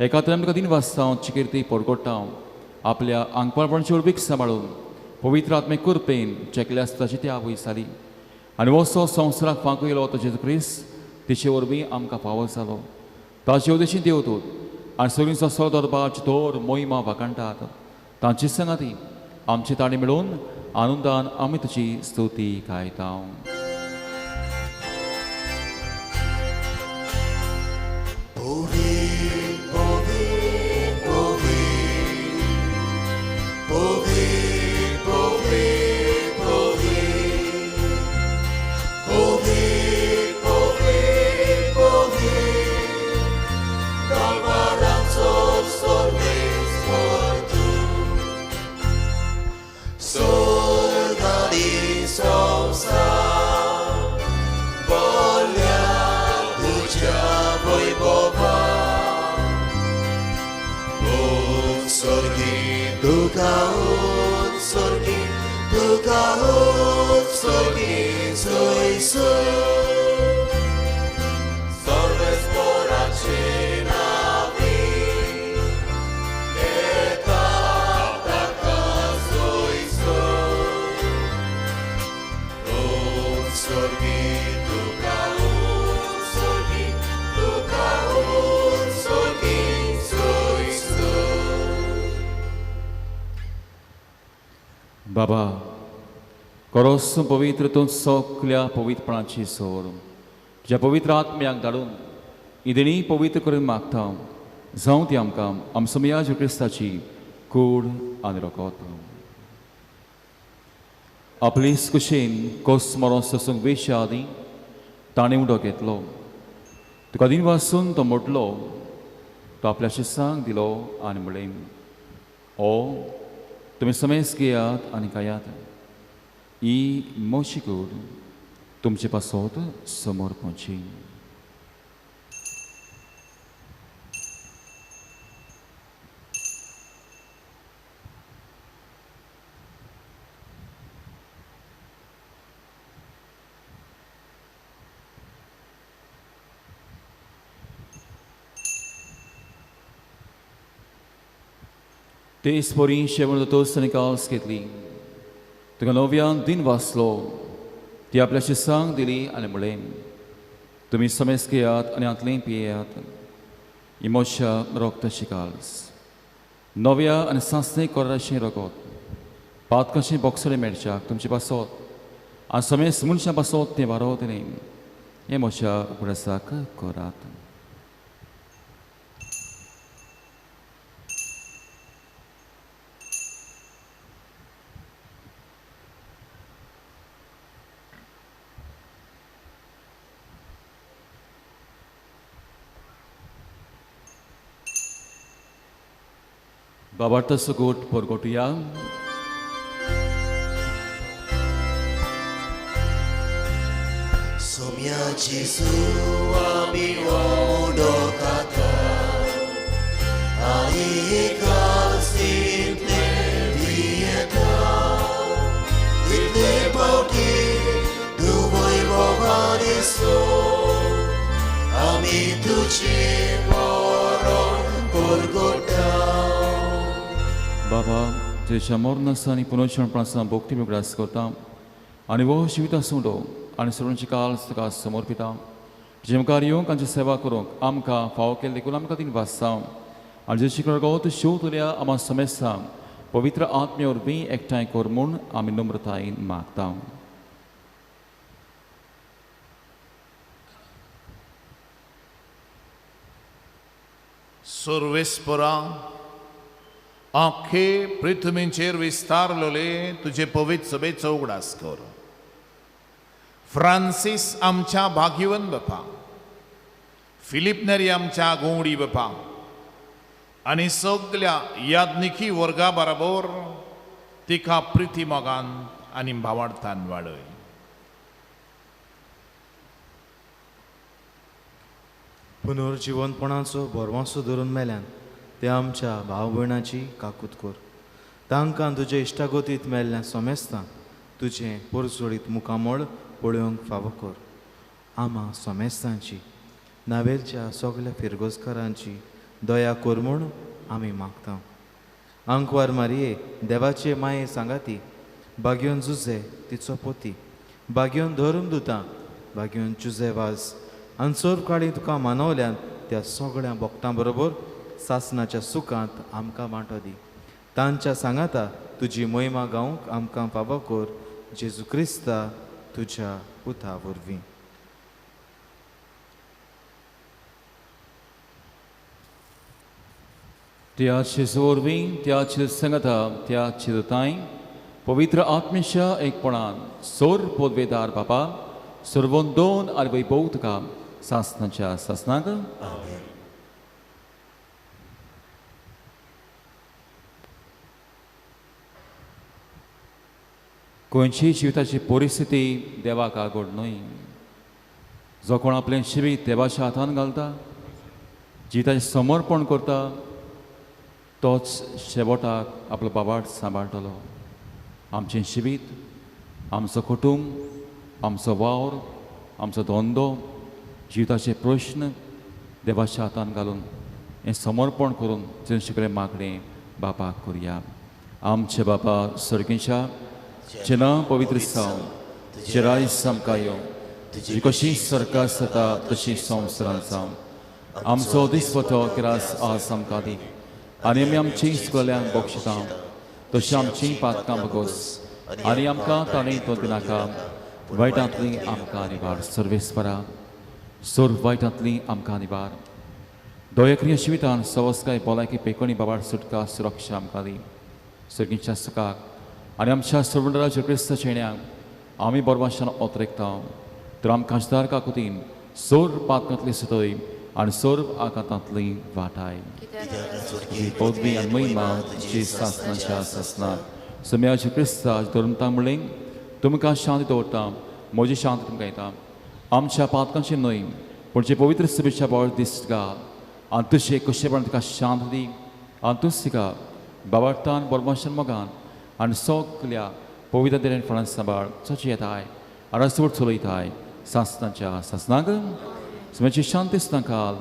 एकात्र आमी तुका दिनवासता चिकिर्ती परगोडटा. आपल्या आंगपाळपणाची उर्बीक सांबाळून पवित्र आत्मे कृपेन जेकल्या ताची ती आवय जाली आनी वसो संवसाराक फांको येयलो तो जेजू क्रिस्त तिचे वरवीं आमकां फावो जालो. ताचे उदेशी देवदूत आनी सगळींचो सो दरबार दोर मोहिमा वाखाणटात. तांची संगाती आमची ताणी मेळून आनंदान आमी तुजी स्तुती गायता. बाबा करोस पवित्र तूं सगल्या पवित्रपणाची सोर तुज्या पवित्र आत्म्याक धाडून इदेणी पवित्र करून मागता. जावं ती आमकां आमचो मियाज क्रिस्ताची कूड आनी रगत. आपले कुशेन कोस मरोन सोसूंक वेच्या आदीं ताणें उदक घेतलो. तुका दिन वासून तो मोडलो. तो आपल्या शिसांक दिलो आनी म्हणलें, ओ तुमी समेस घेयात आनी खायात. ही म्हजी कूड तुमचे पासत समर्पणची. तेच परी शेवण दोतोस आनी काल्स घेतली, तुका नव्यान दिन वाचलो, ती आपल्या शिसांक दिली आनी म्हणलें, तुमी समेस घेयात आनी हांतलें पियेयात. ही म्हज्या रोगताची काल्स, नव्या आनी सांसणे कोराचें रगत, पातकाचें बोगसणें मेळच्याक तुमचे पासत आनी समेस मनशां पासत तें वारवतलें. हें म्हज्या उगडासाक करात. बाबार्थ सगोट परगोटया. सोम्या जेजू आमी उडोकाता आनी कालसींतले पियेता इतले पावटी तुवय मोगानिसो आमी तुजे मरण परगोटा. बाबा जेच्या मरणासा आनी पुनर्जन्मपणासा भक्ती उगडास करता आनी हो जिविता सुंडो आनी सर्वांची काल तुका समर्पिता. तुजे मुखार येवंक आमची सेवा करूंक आमकां फावो केल्लें देखून आमकां तीन वाचता आनी जेशी रगत शेवतल्या आमा समेस्ता पवित्र आत्मे वरवीं एकठांय कर म्हूण आमी नम्रतायेन मागता. सर्वेस्परा आखे पृथ्वीचेर विस्तारलेले तुजे पवित्र सभेचो उगडास कर. फ्रांसीस आमच्या भाग्यवंत बापा, फिलीप नेरी आमच्या गोंवडी बापा आनी सगल्या याज्ञिकी वर्गा बराबर तिका प्रिती मोगान आनी भावार्थान वाडय. पुनर्जिवनपणाचो भरवंसो धरून मेल्यान ते आमच्या भाव भयणाची काकूत कर. तांकां तुजे इश्टागतींत मेल्ल्या सोमेस्तां तुजें पोरजोळीत मुखामळ पळोवंक फावो कर. आमा सोमेस्तांची नावेलच्या सगल्या फिरगोजकारांची दया कर म्हूण आमी मागता. आंकवार मारये देवाचे माये सांगाती, बागयोन जुजे तिचो पोती, बागयोन धर्म दुता, बागयोन जुजे वाज आनी सर्व काळी तुका मानवल्यान त्या सगळ्या भक्तां बरोबर सासनाच्या सुखांत आमकां वांटो दी. तांच्या सांगाता तुजी मोहिमा गावंक आमकां फावो कर. जेजू क्रिस्ता तुज्या पुता वरवीं. त्या जेजू वरवीं, त्या सांगाता, त्या चिरताय पवित्र आत्मेच्या एकपणान सोर पदवेदार बापा सर्वोन दोन आनी वैभव तुका सासनाच्या सासनाक. खंयची जिविताची परिस्थिती देवाक आगोड न्हय. जो कोण आपलें जिवीत देवाच्या हातान घालता, जिविताचें समर्पण करता, तोच शेवटाक आपलो बाबाट सांबाळटलो. आमचें जिवीत, आमचो कुटूंब, आमचो वावर, आमचो धंदो, जिविताचे प्रश्न देवाच्या हातान घालून हें समर्पण करून जें कडेन मागणें बापाक करुया. आमचे बापा सर्गीच्या, तुजें नांव पवित्र जावं, तुजें राज्य आमकां येवं, तुजी कशी सरकार जाता तशी संवसारांत जावं. आमचो दिसपटो किरास आज आमकां दी आनी आमी आमची सगल्यांक बक्षिता तशी आमची पातकां बगोस आनी आमकां ताणें तो दिनाका वायटांतली आमकां निवार. सर्वेस्परा सोर वायटांतली आमकां निवार. दोयक्रिय जिवितान सवस्काय भलायकी पेकणी बाबार सुटका सुरक्षा आमकां दी. सर्गीच्या सुखाक आनी आमच्या सर्वंडराच्या क्रिस्त चेण्याक आमी बरवाशान ओतरेकता. तर आमकां काकुतीन सोर पातकांतली सुतय आनी सर्व आघातांतली वाटाय. तुजी पदवी आनी महिमा तुजी सासनाच्या सासनाक. सम्याचे क्रिस्ता धर्मता म्हणलें तुमकां शांती दवरता, म्हजी शांती तुमकां येता. आमच्या पातकांचे न्हय पूण जे पवित्र सभेच्या बोळ दिश्ट घाल आनी तुजे कशेपणान तुका शांत दी आनी तूंच तिका बाबार्थान बरमाशन मोगान आनी सगल्या पवित्र देरेन फळान सांबाळ चोची येताय आनी रस्तोड चलयताय सासनाच्या सासनाक. सुम्याची शांती सुद्दां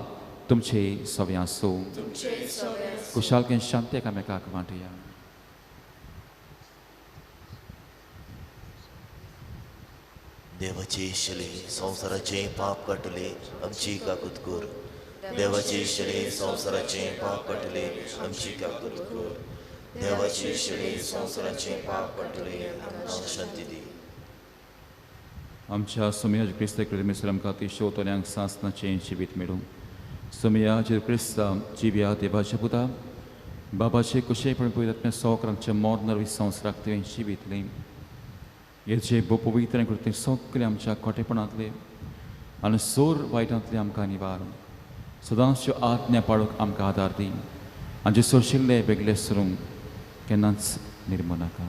तुमचे सवे आसूं. कुशालकेन शांती एकामेकाक वांटया. देवाची शली संवसाराचें पाप काडटले आमची काकूत कर. देवाची शली संवसाराचें पाप काडटले आमची काकूत कर. देवाची शली संवसाराचें पाप काडटले आमकां शांती दी. आमच्या सोमया क्रिस्त क्रिमिसर आमकां ती शोतल्यांक सासनाचें जिवीत मेळूं. सोमया जेजू क्रिस्ता जिव्या देवाच्या पुता बाबाचे कुशेपण पयतातल्या सोकरांचे मोर नरवी संवसाराक तुवें जिवीतलें. हेचे पवित्र कृती सगळे आमच्या खोटेपणांतले आनी सोर वायटांतले आमकां निवार. सदांच आज्ञा पाळूंक आमकां आदार दी आनी जे सोशिल्ले वेगळे सरूंक केन्नाच निर्मू नाका.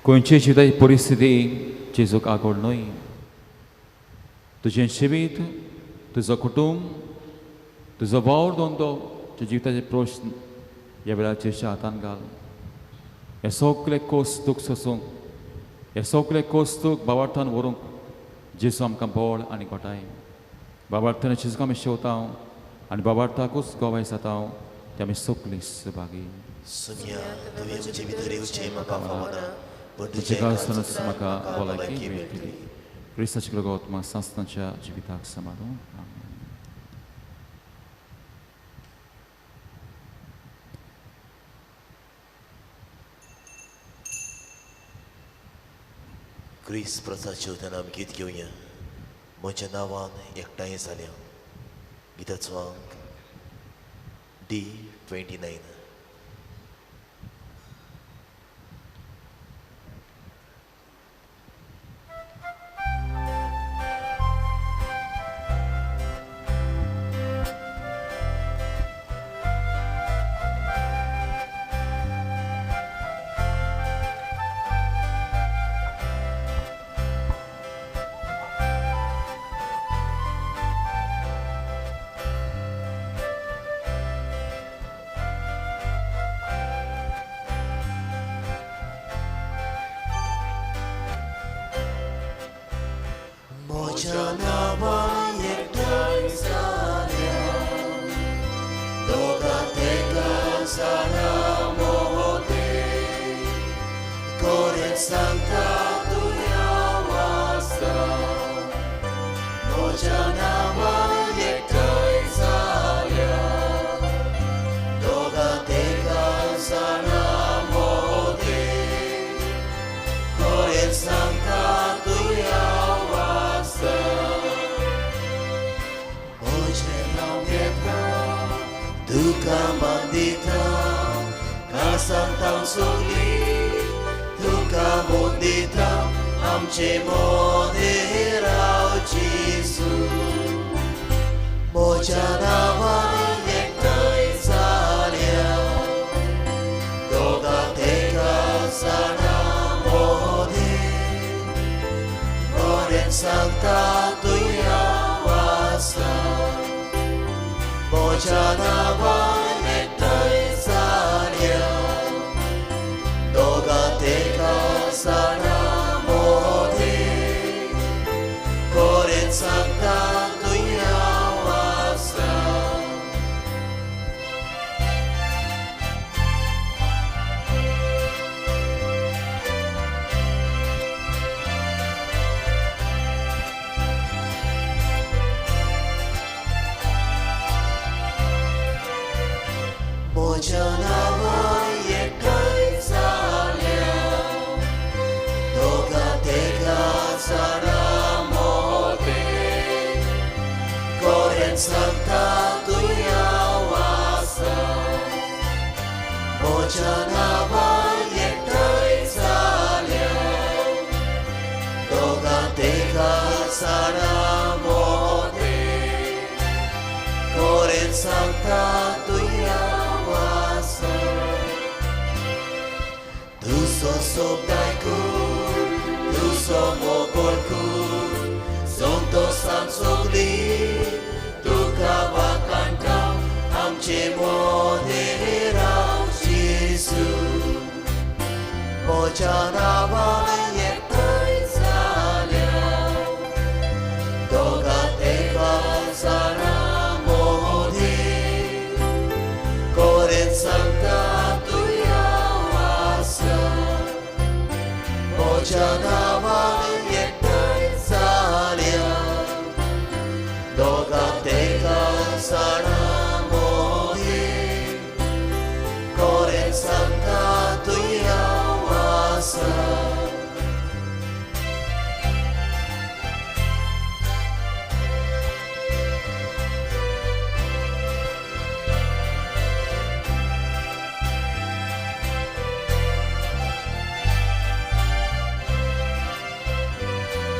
खंयची जिविताची परिस्थिती जेजूक आगोळ न्हय. तुजें जिवीत, तुजो कुटूंब, तुजो वावर धंदो, तुज्या जिविताचे प्रश्न ह्या वेळार जेजूच्या हातान घाल. हे सगळे कोस दूख सोसूंक, हे सगळे कोस दूख बाबार्थान व्हरूंक जेजू आमकां बळ आनी घोटाय. बाबार्थान जेजूक आमी शेवता आनी बाबार्थाकूच गोवाय जाता ते आमी सगळीं सहभागी. तुजें काळसानच म्हाका भलायकी मेळटली. क्रिस्ताची कृपा सासनाच्या जिविताक सांबाळूं. आमेन. क्रिस्त प्रसाद शेवतना आमी गीत घेवया. म्हज्या नांवान एकठांय जाल्या. गिताचो अंक D29. मोज्या नांवान एकठांय जाल्या दोगां तेगां जाणां मोदें कोरेन सांगता तुया वासा तुजो सोबदाय कूर तुजो मोगोळ कूर संतोसान सगळी तुका वाकांटा आमचे मोदें राव जेजू म्हज्या नांवान एकठांय जाल्या दोगां तेगां जाणां मोदें कोरेन सांगता तुया वासा म्हज्या नांवान एकठांय जाल्या दोगां तेगां जाणां मोदें कोरेन सांगता तुया वासा.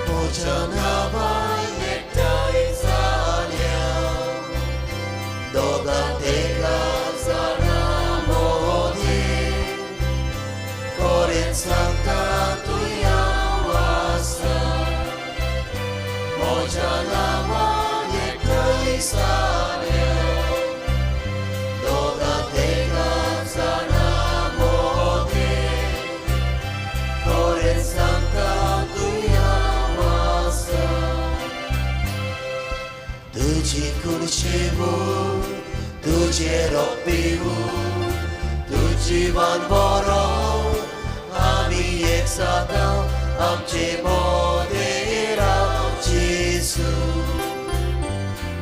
म्हज्या नांवान एकठांय जाल्या दोगां तेगां जाणां मोदें कोरेन सांगता तुया वासा म्हज्या नांवान एकठांय जाल्या दोगां तेगां जाणां मोदें कोरेन सांगता तुया वासा. तुजी कुडशेवू तुजें रोग पिवू तुजीवान बरो आमी एक सदां आमचे मोदें राव जेजू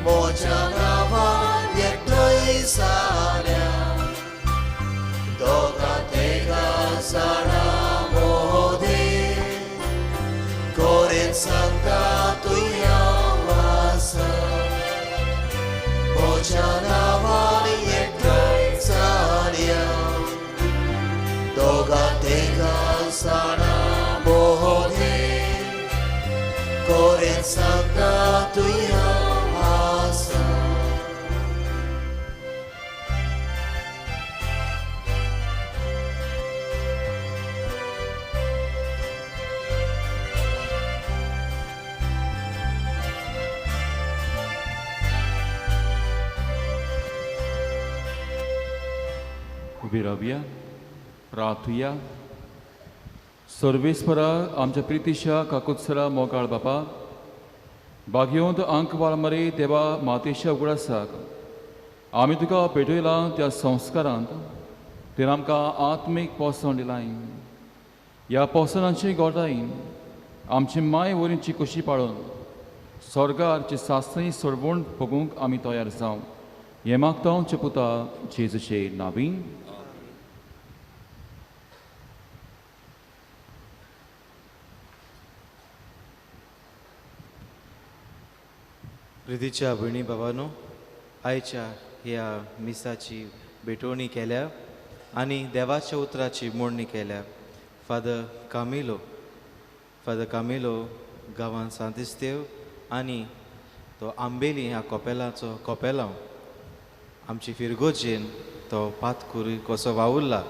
म्हज्या नांवान एकठांय जाल्या दोगां तेगां जाणां मोदें कोरेन सांगता तुया वासा म्हज्या नांवान एकठांय जाल्या दोगां तेगां जाणां मोदें कोरेन सांगता तुया वासा. उबी रावया, प्रार्थुया. सर्वेस्परा आमच्या प्रितीशा काकुत्सरा मोगाळ बापा, बागयोंत आंक वाळमरे देवा मातेच्या उगडासाक आमी तुका पेटयला त्या संस्कारांत तें आमकां आत्मीक पोसण दिलाय. ह्या पोसणाची गोठायेन आमची माय वरींची कशी पाळून स्वर्गारची सासणी सोडवण भोगूंक आमी तयार जावं हें मागता आमच्या पुता जेजूचे नावीन. प्रितीच्या भयणी बाबानो, आयच्या ह्या मिसाची भेटवणी केल्या आनी देवाच्या उतराची मोडणी केल्या. फादर कामिलो, फादर कामिलो गांवान सांतिस्तेव आनी तो आंबेली ह्या कोपेलाचो कोपेलांव आमची फिरगोजेन तो पातकुरी कसो वावुरला.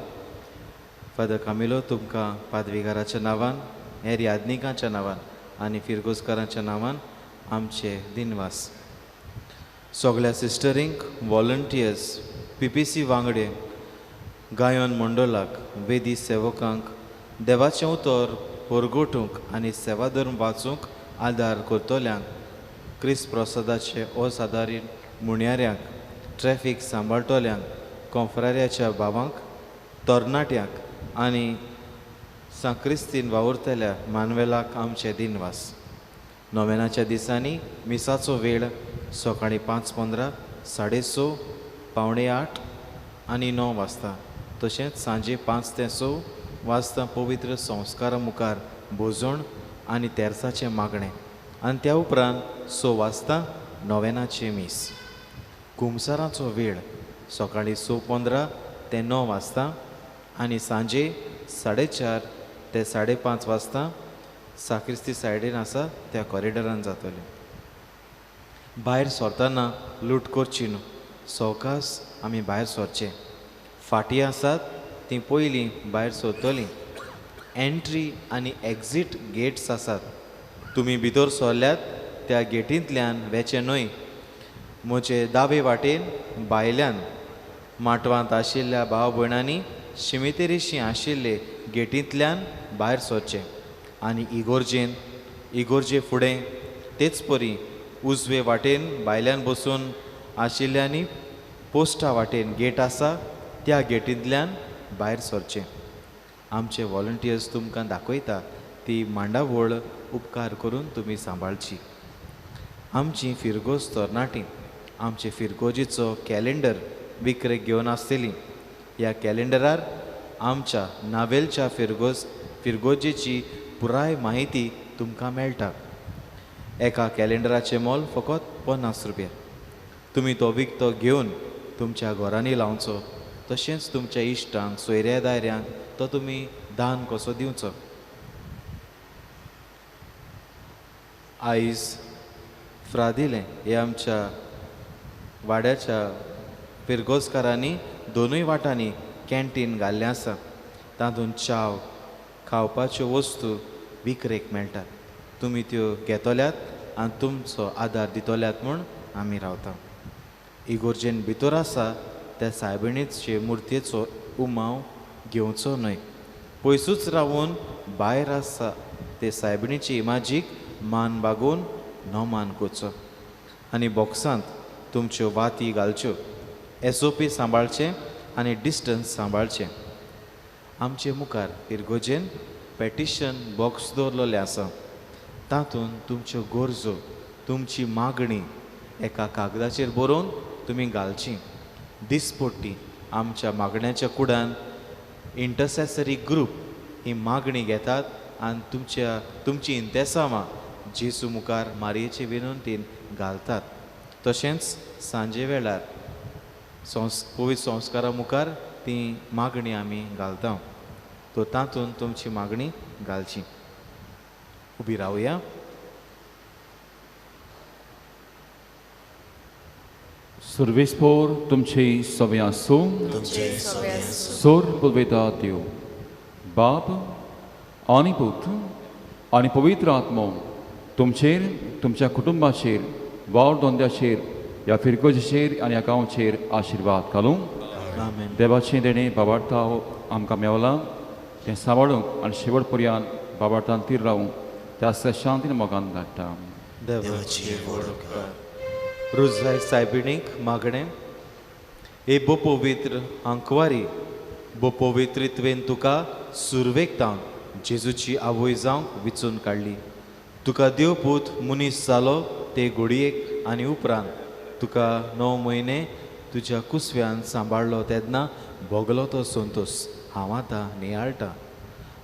फादर कामिलो, तुमकां पादविगाराच्या नांवान, हेर यादनिकांच्या नांवान आनी फिरगोजकारांच्या नांवान आमचे दिनवास. सगळ्या सिस्टरींक, वॉलंटियर्स, पीपीसी वांगडे, गायन मंडळाक, वेदी सेवकांक देवाचें उतर परगटूंक आनी सेवाधर्म वाचूंक आदार करतल्यांक, क्रिस्त प्रसादाचे असादारीण मुणयाऱ्यांक, ट्रॅफीक सांबाळटल्यांक, कोंफ्राऱ्याच्या भावांक, तरणाट्यांक आनी सांक्रिस्तीन वावुरतल्या मानवेलाक आमचे दिनवास. नोवेनाच्या दिसांनी मिसाचो वेळ सकाळीं 5:15, 6:30, 7:45 आनी 9 वाजता, तशेंच सांजे 5 ते 6 वाजता पवित्र संस्कारा मुखार भोजण आनी तेर्साचें मागणें आनी त्या उपरांत 6 वाजता नोवेनाचें मीस. कुमसाराचो वेळ सकाळीं 6:15 ते 9 वाजता आनी सांजे 4:30 ते 5:30 वाजता साक्रिस्ती सायडीन आसा त्या कॉरिडॉरान जातलें. भायर सरतना लूट करची न्हू, सवकास आमी भायर सरचें. फाटीं आसात तीं पयलीं भायर सरतलीं. एंट्री आनी एक्झीट गेट्स आसात. तुमी भितर सरल्यात त्या गेटींतल्यान वेचें न्हय. म्हजे दावे वाटेन भायल्यान माटवांत आशिल्ल्या भाव भयणांनी शिमितेरीशी आशिल्ले गेटींतल्यान भायर सरचें आनी इगोर्जेन इगोर्जे फुडें तेच परी उजवे वाटेन भायल्यान बसून आशिल्ल्यांनी पोस्टा वाटेन गेट आसा त्या गेटींतल्यान भायर सरचें. आमचे वॉलंटियर्स तुमकां दाखयता ती मांडावळ उपकार करून तुमी सांबाळची. आमची फिरगोज तरणाटी आमचे फिरगोजीचो कॅलेंडर विक्रेक घेवन आसतली. ह्या कॅलेंडरार आमच्या नावेलच्या फिरगोजेची पुराय म्हायती तुमकां मेळटा. एका कॅलेंडराचें मोल फकत 50 रुपया. तुमी तो विकतो घेवन तुमच्या घरांनी लावचो, तशेंच तुमच्या इश्टांक सोयऱ्या दायऱ्यांक तो तुमी दान कसो दिवचो. आयज फ्रादिलें हे आमच्या वाड्याच्या फिरगोजकारांनी दोनूय वाटांनी कॅन्टीन घाल्लें आसा. तातूंत च्याव खावपाच्यो वस्तू विकरेक मेळटात. तुमी त्यो घेतल्यात आनी तुमचो आदार दितल्यात म्हूण आमी रावता. इगोर्जेन भितर आसा त्या सायबिणीचे मुर्तेचो उमाव घेवचो न्हय. पयसूच रावून भायर आसा ते सायबिणीचे इमाजीक मान बागोवन नमान करचो आनी बॉक्सांत तुमच्यो वाती घालच्यो. SOP सांबाळचें आनी डिस्टन्स सांबाळचें. आमचे मुखार इगोर्जेन पेटिशन बॉक्स दवरलेलें आसा. तातूंत तुमच्यो गरजो तुमची मागणी एका कागदाचेर बरोवन तुमी घालची. दिसपट्टी आमच्या मागण्याच्या कुडान इंटरसेसरी ग्रूप ही मागणी घेतात आनी तुमची इंतेसांवां जेजू मुखार मारयेचे विनंतीन घालतात. तशेंच सांजे वेळार पवित्र संस्कारा मुखार ती मागणी आमी घालता. तो तातूंत तुमची मागणी घालची. उबी रावया. सर्वेस्पोर तुमचे सवे आसूं. सोर पुलवेता देव बाप आनी पूत आनी पवित्र आत्मो तुमचेर, तुमच्या कुटुंबाचेर, वावर धंद्याचेर, ह्या फिरगोजेचेर आनी ह्या गांवचेर आशिर्वाद घालूं. देवाचें देणें बाबार्था आमकां मेवलां तें सांबाळूंक आनी शेवट पर्यंत बाबार्थान तीर रावूंक त्या शांतीन मोगान धाडटा. रुजाय सायबिणीक मागणें. हे बोपवित्र आंकवारी, बोपवित्रित्वेन तुका सुरवेक तावन जेजूची आवय जावंक विचून काडली. तुका देवपूत मनीस जालो ते घोडयेक आनी उपरांत तुका 9 म्हयने तुज्या कुसव्यान सांबाळ्ळो तेन्ना भोगलो तो संतोस हांव आतां नियाळटा.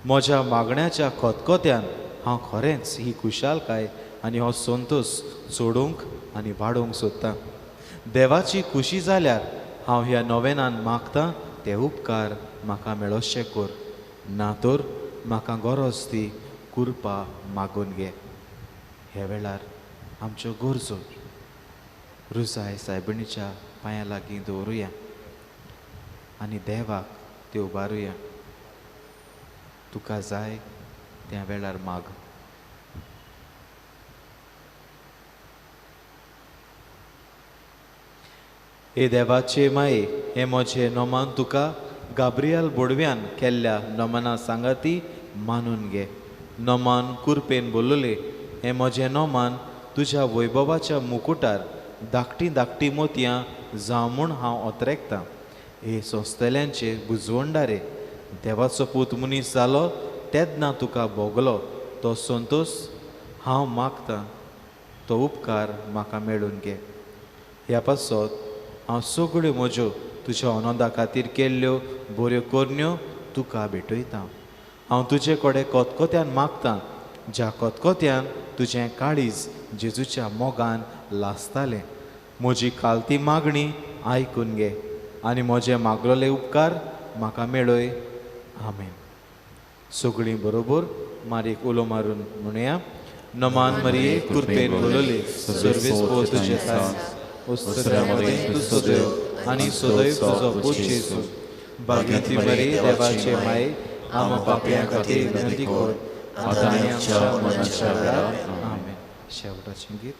म्हज्या मागण्याच्या खतखत्यान हांव खरेंच ही खुशालकाय आनी हो संतोस चडोवंक आनी वाडोवंक सोदतां. देवाची खुशी जाल्यार हांव ह्या नोवेनान मागतां ते उपकार म्हाका मेळोशे कर, ना तर म्हाका गरज ती कृपा मागून घे. ह्या वेळार आमच्यो गरजो रुजाय सायबिणीच्या पांयां लागीं दवरुया आनी देवाक त्यो उबारुया. तुका जाय त्या वेळार माग. हे देवाचे माये, हे म्हजें नमन तुका गाब्रियल बोडव्यान केल्ल्या नमना सांगाती मानून घे. नमन कुरपेन बोलले हें म्हजें नमन तुज्या वैभवाच्या मुकुटार धाकटी धाकटी मोतयां जावं म्हूण हांव ओतरेकतां. हे संस्थेल्यांचे बुजवंडारे, देवाचो पूत मनीस जालो तेन्ना तुका भोगलो तो संतोस हांव मागतां, तो उपकार म्हाका मेळून घे. ह्या पासत हांव सगळ्यो म्हज्यो तुज्या आनंदा खातीर केल्ल्यो बऱ्यो करण्यो तुका भेटयतां. हांव तुजे कडेन कोतकोत्यान मागतां, ज्या कोतकोत्यान तुजें काळीज जेजूच्या मोगान लासतालें. म्हजी खालती मागणी आयकून घे आनी म्हजे मागलोले उपकार म्हाका मेळय. आमेन. सगळीं बरोबर मारीक उलो मारून म्हणुया. नमान मरिये, कृपेन भरलेली, सर्वेस्पोर तुजे साय, उस्तुऱ्या मदें तूं सदैव आनी सदैव तुजो पूत जेजू. भाग्यवती मरिये, देवाचे माये, आमा पापयां खातीर विनंती कर, आतां आनी आमच्या मरणाच्या वेळार. आमेन. शेवटाचें गीत.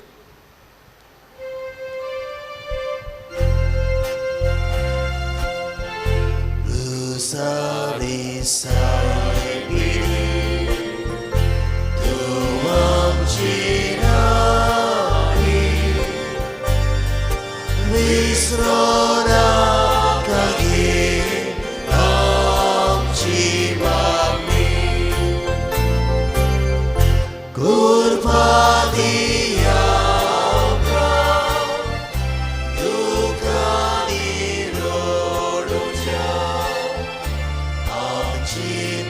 आमची